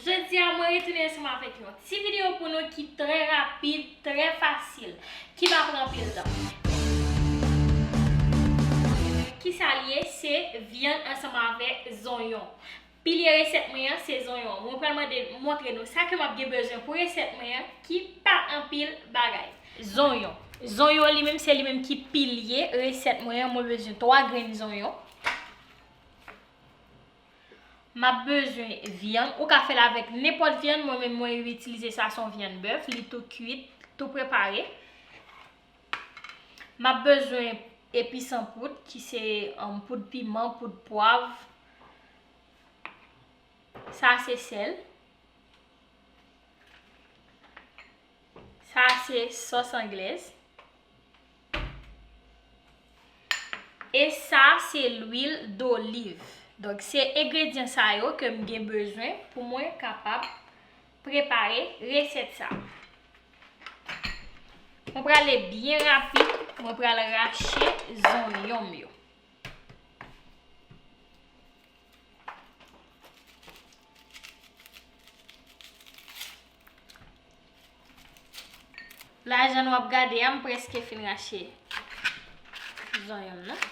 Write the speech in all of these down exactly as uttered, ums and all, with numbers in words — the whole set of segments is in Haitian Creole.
Jodi a, mwen retounen ansanm avèk yon ti videyo pou nou ki trè rapid, trè fasil, ki pa pran anpil tan. Kisa l ye? Se vyann ansanm avèk zonyon. Pilye resèt mwen an, se zonyon. Mwen pral mande, montre nou sa ke m ap gen bezwen pou resèt mwen an, ki pa anpil bagay. Zonyon. Zonyon li menm, se li menm ki pilye resèt mwen an. Mwen bezwen twa grenn zonyon. M ap bezwen vyann. Ou ka fè l avèk nenpòt vyann. Mwen menm, mwen itilize sa, se yon vyann bèf. Li tou kwit, tou prepare. M ap bezwen epis an poud, ki se, um, poud piman, poud pwav. Sa se sèl. Sa se sòs anglèz. E sa se lwil doliv. Donk, se engredyan sa yo ke m gen bezwen pou mwen kapab prepare resèt sa. Mwen prale byen rapid, mwen pral rache zonyon m yo. La, jan nou ap gade a, m prèske fin rache zonyon m nan.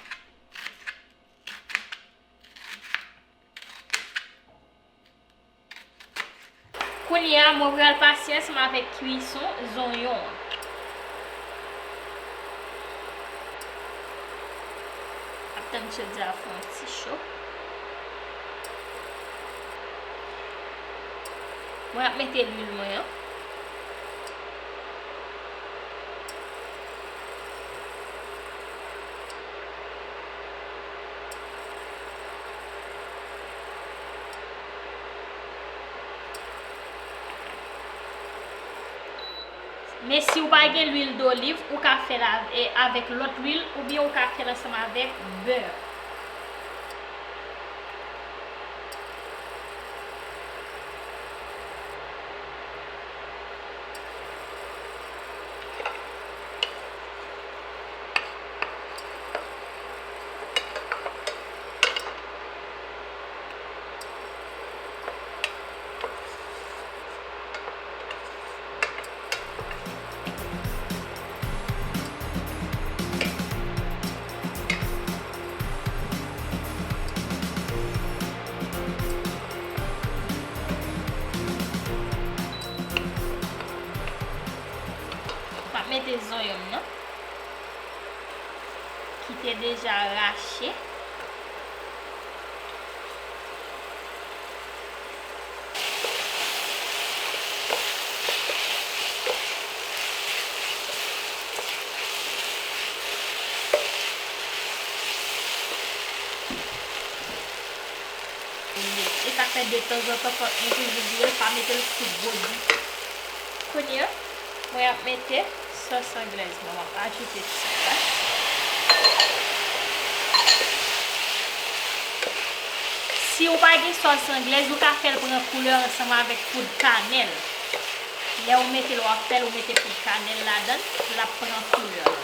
Kounye a, mwen pral pase ansanm avèk kwison zonyon an. Ap tann chodyè a fè yon ti cho. Mwen ap mete lwil mwen an. Men si w pa gen lwil doliv, ou ka fè l av-, e, avèk lòt lwil, oubyen ou ka fè l ansanm avèk bè. M ap mete zonyon m nan, ki te deja rache. E sa k fè detanzantan fòk nou toujou vire l, pa mete l twò gwo ditou. Kounye a, mwen ap mete sòs anglèz mwen, m ap ajoute ti sa. Si w pa gen sòs anglèz, ou ka fè l pran koulè ansanm avèk poud kanèl. Lè w mete l, w ap fè l, ou mete poud kanèl ladan l, l ap pran koulè l.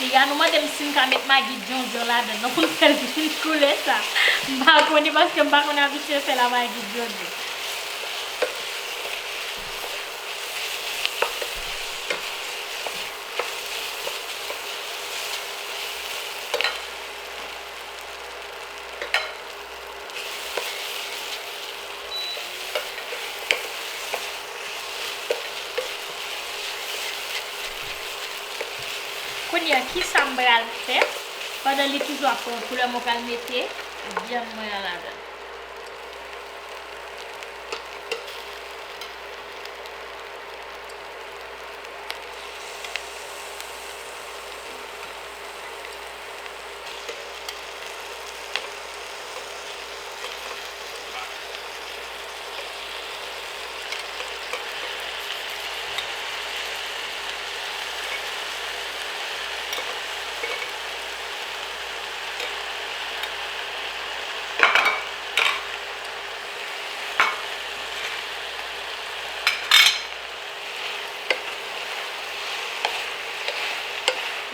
Piga nou mande m si m ka met magi djondjon ladan l non pou m fè l vin koulè sa. M pa konnen paske m pa konn abitye fè l a magi djondjon. Kounye a, kisa m pral fè? Pandan li toujou ap pran koulè, mwen pral mete vyann mwen an ladan l.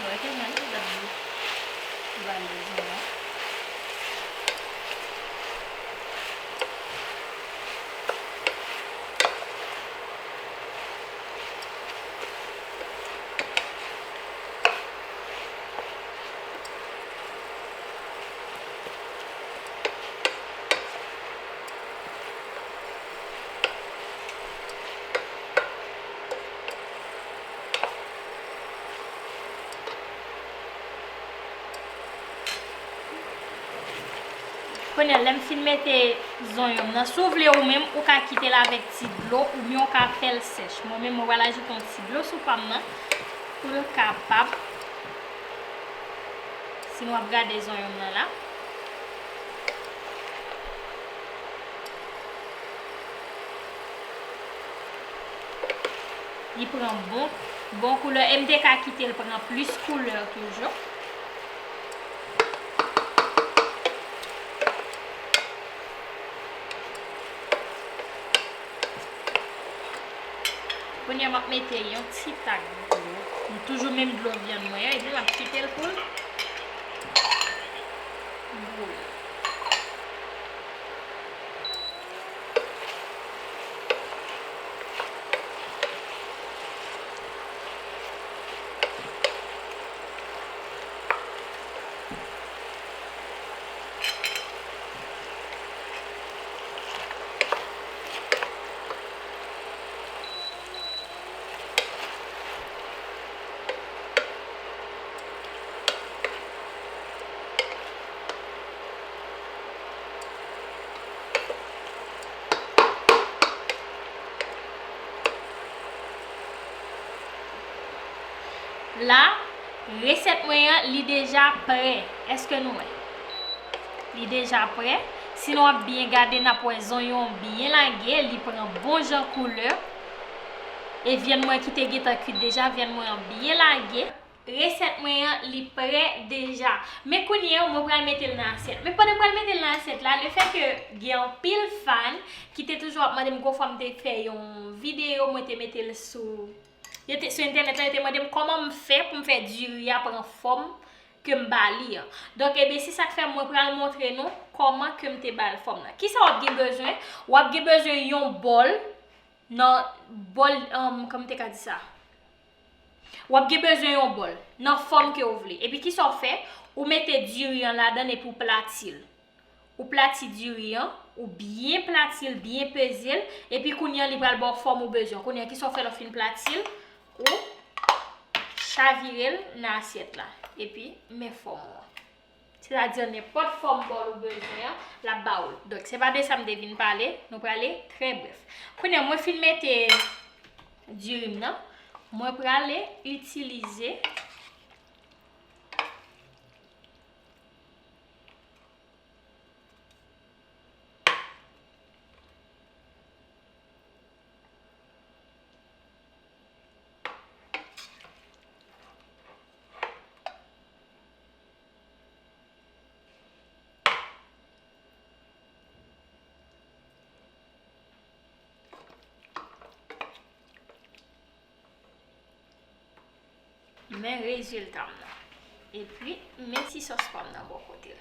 Wè ke nan li gad li. Li ba li rezon an. Kounye a, lè m fin mete zonyon m nan, si w vle ou menm, ou ka kite l avèk ti dlo, oubyen ou ka fè l sèch. Mwen menm, mwen pral ajoute yon ti dlo sou pa m nan, pou l kapab, sinon w ap gade zonyon m nan la. Li pran bon, bon koulè. E m te ka kite l pran plis koulè toujou. Kounye a, m ap mete yon ti tak dlo. M toujou menm dlo vyann mwen an, epi m ap kite l pou l bouyi. La, resèt mwen an, li deja prè. Èske nou wè? Li deja prè. Si nou ap byen gade, n ap wè zonyon an byen lage, li pran bon jan koulè. E vyann mwen ki te gentan kuit deja, vyann mwen an byen lage. Resèt mwen an, li prè deja. Men kounye a, mwen pral mete l nan asyèt. Men pandan m pral mete l nan asyèt la, lefètke gen anpil fan ki te toujou ap mande m, gon fwa m te fè yon videyo, mwen te mete l sou, yo te, sou entènèt la, yo te mande m kòman m fè pou m fè diri a pran fòm ke m ba li an. Donk, ebyen, se sa k fè mwen pral montre nou kòman ke m te ba l fòm nan. Kisa w ap gen bezwen? W ap gen bezwen yon bòl nan bòl, um, kòman m te ka di sa? W ap gen bezwen yon bòl nan fòm ke w vle. Epi kisa w fè? Ou mete diri an ladan l epi w plati l. Ou plati diri an, ou byen plati l, byen peze l, epi kounye a li pral ba w fòm ou bezwen. Kounye a kisa w fè lè w fin plati l? Ou chavire l nan asyèt la, epi men fòm ou an. Sètadi nenpòt fòm bòl ou bezwen an, l ap ba ou l. Donk, se pa de sa m te vin pale, nou prale trè brèf. Kounye a, mwen fin mete diri m nan, mwen prale itilize Men rezilta m nan. Epi, men ti sòs pa m nan bò kote l.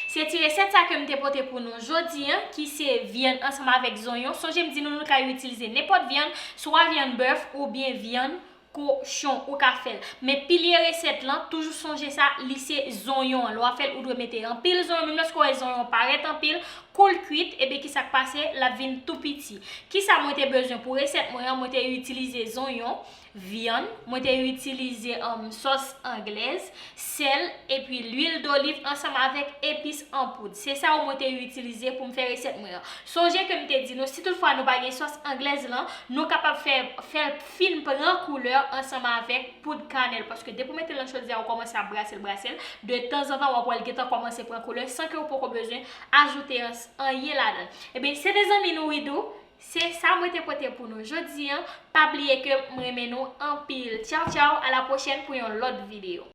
Se ti resèt sa ke m te pote pou nou jodi an, ki se vyann ansanm avèk zonyon. Sonje m di nou, nou ka itilize nenpòt vyann, swa vyann bèf oubyen vyann kochon, ou ka fè l. Men pilye resèt lan, toujou sonje sa, li se zonyon an. Lè w ap fè l, ou dwe mete anpil zonyon, menm lòske w wè zonyon parèt anpil, kou l kuit, ebyen kisa k pase? L ap vin tou piti. Kisa mwen te bezwen pou resèt mwen an? Mwen te itilize zonyon, vyann, mwen te itilize, um, sòs anglèz, sèl, epi lwil doliv ansanm avèk epis an poud. Se sa yo mwen te itilize pou m fè resèt mwen an. Sonje ke m te di nou, si toutfwa nou pa gen sòs anglèz lan, nou kapab fè, fè l fin pran koulè ansanm avèk poud kanèl, paske depi w mete l nan chodyè a, ou kòmanse ap brase l, brase l, de tanzantan w ap wè l gentan kòmanse pran koulè san ke w poko bezwen ajoute an-, anyen ladan l. Ebyen, se te zanmi nou Widoo, se sa mwen te pote pou nou jodi an. Pa bliye ke m renmen nou anpil. Tchaw, tchaw, a la pwochèn pou yon lòt videyo.